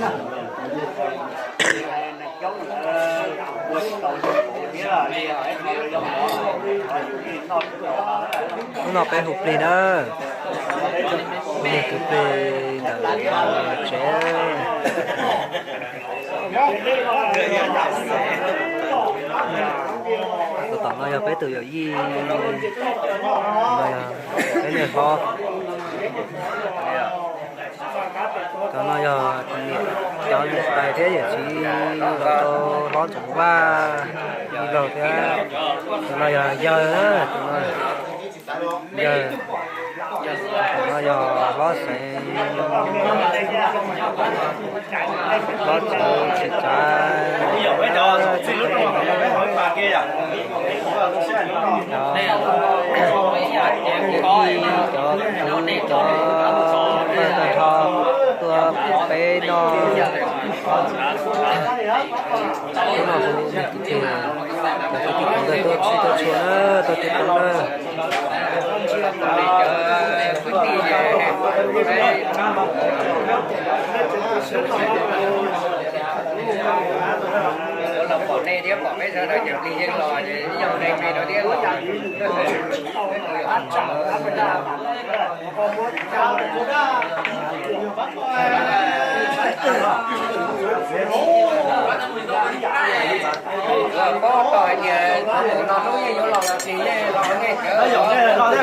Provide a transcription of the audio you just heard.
Hnub no peb hu plig na, hu plig ntawm tsev. Tus tom no yog peb tus yawm yij, no yog peb niag hlob. Cov no yog cov niam tais thiab yawm txiv los rau hlob Txoov Vaj ib zaug thiab. Tus no yog yawg, tus no yawg. Tus no yog hlob Xeev, hlob Txwv, txiv Tsav, cov, cov, cov tag nrho tuaj pem no. Hnub no kuv niam kwv tij, cov kwv tij kwv npawg tuaj txhij tuaj txhua na, tuaj teb roob na. Los pom nej thiab pom peb sawv daws cov plig yeej los ces ib yog nej me no thiab los. Pob tau hais tias no hnub yeej yuav los los tsis yeej los nej cawv.